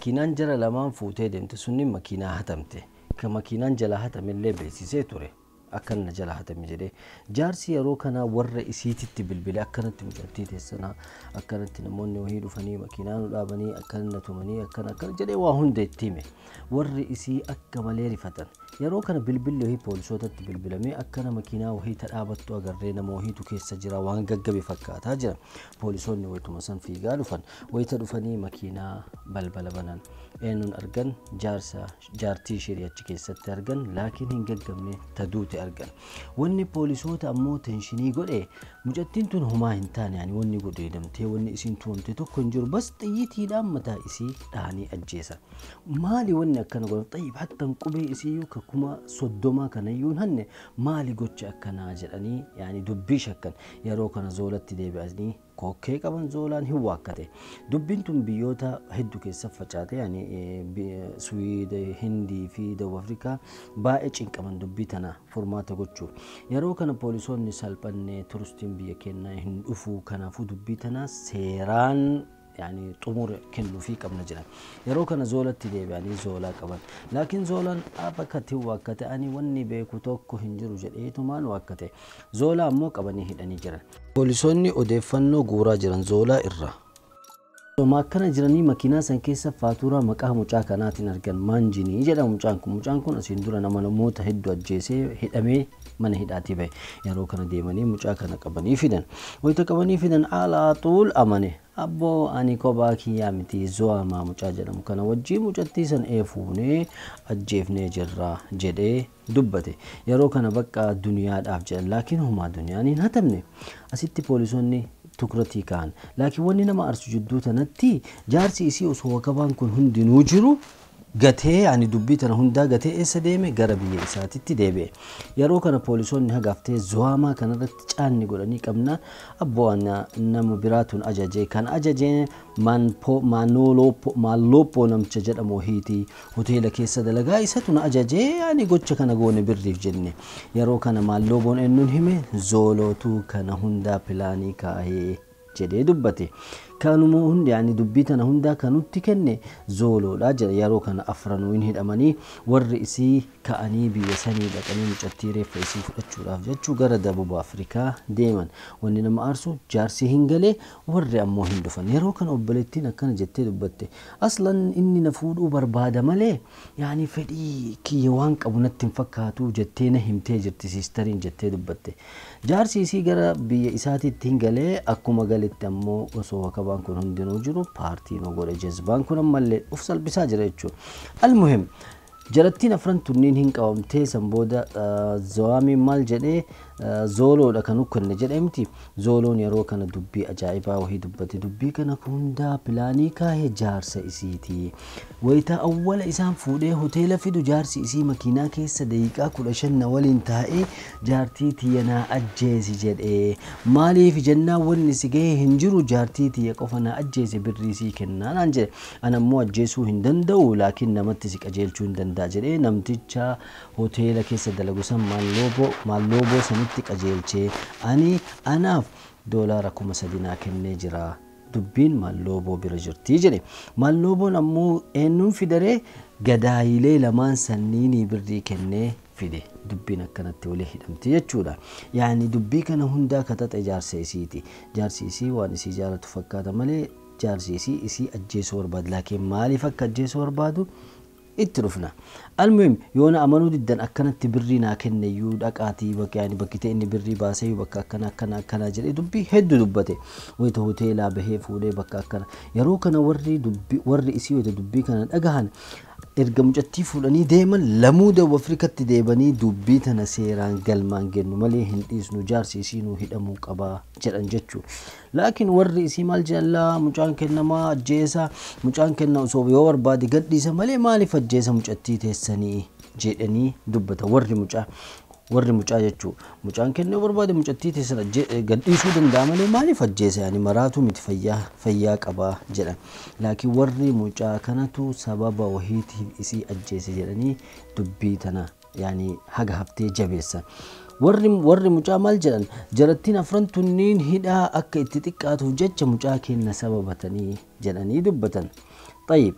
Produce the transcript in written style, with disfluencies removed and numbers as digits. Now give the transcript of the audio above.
Makiinaan jara lamaan fuutee deemte sunni makiinaa hatamte. Ka makiinaan jala hatamellee beeksisee ture. Akkana jala hatame jedhee jaarsi yeroo kanaa warra isiititti bilbile, akkanatti mucattii teessanaa, akkanatti namoonni wahii dhufanii makiinaa nu dhaabanii, akkana na tumanii, akkana akkana jedhee waa hunda itti hime. Warri isii akka malee rifatan. Yeroo kana bilbilli wahii poolisootatti bilbilamee, akkana makiinaa wahii ta dhaabattu agarree, nama wahiitu keessa jira, waan gaggabe fakkaataa jira. Poolisoonni wayituma san fiigaa dhufan. Wayita dhufanii makiinaa balbala banan, eenyuun argan? Jaarsa jaartii ishee achi keessatti argan, laakiin hin gaggabne, ta duute argan. Wanni poolisoota ammoo tension godhe, mucattiin tun homaa hin taane, yani wanni godheedamtee, wanni isiin tumamte tokko hin jiru, bas xiyyiitiidhaan mataa isii dhahanii ajjeesan. Maali wanni akkana godhan? Xayyib hattan qubee isiiyyuu ka 30,000 kanayyuu hin hanne, maali gocha akkanaa jedhanii yani dubbii shakkan. Yeroo kana Zoolatti deebi'anii kokkee qaban, Zoolaan hin waakkate. Dubbiin tun biyyoota hedduu keessa facaate, yani Suwiid, Hindii fi Dawub Afrikaa baay'ee cinqaman dubbii tana furmaata gochuuf. Yeroo kana poolisoonni salphannee, turistiin biyya keenyaa hin dhufu, kanaafuu dubbii tana seeraan yani xumura kennuufii qabna jedhan. Yeroo kana Zoolatti deebi'anii Zoolaa qaban. Laakiin Zoolaan akkatti waakkate, ani wanni beeku tokko hin jiru jedheetumaan waakkate. Zoolaa ammoo qabanii hidhanii jiran. Poolisoonni odeeffannoo guuraa jiran Zoolaa irraa. Osoma akkana jiranii makiinaa san keessa faatuuraa maqaa mucaa kanaatiin argan. Maanjinii jedhama mucaan kun. Mucaan kun asiin dura nama namoota hedduu ajjeesee hidhamee mana hidhaatii bahe. Yeroo kana deemanii mucaa kana qabanii fidan. Wayita qabanii fidan alaa xuul amane. Abboo, ani kophaa kiyyaa miti, Zo'amaa mucaa jedhamu kana wajjii mucattii san eefuunee ajjeefnee jirra jedhee dubbate. Yeroo kana bakka duniyaadhaaf jedhan, laakiin homaa duniyaan hin hatamne. Asitti poolisoonni tukratii ka'an. Laakiin wanni nama arsu, jidduu tanatti jaarsi isii osoo wakabaan kun hundinuu jiru gatee, ani dubbii tana hundaa gatee eessa deeme? Gara biyya isaatitti deebi'e. Yeroo kana poolisoonni hagaaftee Zo'amaa kanarratti caanni godhanii qabnaan, abboo, ana nama biraatuun ajaje, kan ajaje Maallooppoo namicha jedhamu wahiiti, hoteela keessa dalagaa, isatu na ajaje, ani gocha kana goone birriif jenne. Yeroo kana Maallooboon eenyuun hime? Zoolootu kana hundaa plan kaahee jedhee dubbate. Kanuma hundi, yani dubbii tana hundaa kan nutti kenne Zooloodha jedha. Yeroo kana afranuu hin hidhamanii, warri isii ka'anii biyya sanii dhaqanii mucattii reeffa isii fudhachuudhaaf jechuu gara Dabuba Afrikaa deeman. Wanni nama aarsu, jaarsi hin galee, warri ammoo hin dhufan. Yeroo kana obboleettiin akkana jettee dubbatte: aslan inni na fuudhuu barbaada malee yaani fedhii kiyya waan qabu natti hin fakkaatu jettee na himtee jirti sisteriin jettee dubbatte. Jaarsi isii gara biyya isaatiitti hin galee, akkuma galetti ammoo osoo wakabaan kun hundinuu jiru party nu godhe. Jezbaan kun ammallee uf salphisaa jira jechuudha. Almuhim, jarattiin afran tunniin hin qabamtee. San booda Zowaamiin maal jedhee? Zooloodha kan ukkanne jedhe miti. Zooloon yeroo kana dubbii ajaa'ibaa wahii dubbate. Dubbii kana hundaa plan kaahee jaarsa isiiti. Wayita awwala isaan fuudhee hoteela fidu, jaarsi isii makiinaa keessa daqiiqaa 15 na waliin taa'ee jaartii tiyya naa ajjeesi jedhee, maaliif jennaan, wanni si gahee hin jiru, jaartii tiyya qofa naa ajjeese, birrii sii kennaa naan jedhe, ana ammoo ajjeesuu hin danda'u, laakiin namatti si qajeelchuu hin danda'a jedhee namticha hoteela keessa dalagu san Maallooboo sanitti qajeelchee, ani anaaf doolaara 3000 naa kennee jira. Dubbiin Maallooboo bira jirti jedhe. Maallooboon ammoo eenyuun fidaree? Gadaayilee lamaan sanniinii birrii kennee fide. Dubbiin akkanatti walii hidhamti jechuudha. Yaani dubbii kana hundaa kataxe jaarsa isiiti. Jaarsi isii waan isii jaalatu fakkaata malee jaarsi isii isii ajjeesuu barbaadu. Laakiin maaliif akka ajjeesuu barbaadu itti dhufna. Almuhim, yoona amanuu diddan, akkanatti birrii naa kenne iyyuu dhaqaatii bakka, yaani bakki ta'e inni birrii baasee bakka akkana akkana akkana jedhee dubbii hedduu dubbate. Wayita hoteelaa bahee fuudhee bakka akkana. Yeroo kana warri dubbii, warri isii wayita dubbii kana dhagahan, erga mucattii fuudhanii deeman lamuu Dawub Afrikatti deebanii, dubbii tana seeraan galmaan gennu malee hin dhiisnu, jaarsi isii nuu hidhamuu qabaa jedhan jechuudha. Laakiin warri isii maal jedhan? Laa, mucaan kennamaa ajjeesa, mucaan kenna osoo yoo barbaade gadhiisa malee maaliif ajjeesa mucattii teessanii jedhanii dubbata warri mucaa. Warri mucaa jechuu, mucaan kennuu barbaade mucattii teessan gadhiisuu danda'a malee maaliif ajjeesa? Yaani maraatu miti, fayyaa fayyaa qabaa jedhan. Laakiin warri mucaa kanatu sababa wahiitiif isii ajjeese jedhanii dubbii tana yaani haga haftee jabeessan. Warri mucaa maal jedhan? Jarattiin afran tunniin hidhaa akka itti xiqqaatuuf jecha mucaa kenna sababatanii jedhanii dubbatan. Xayyib.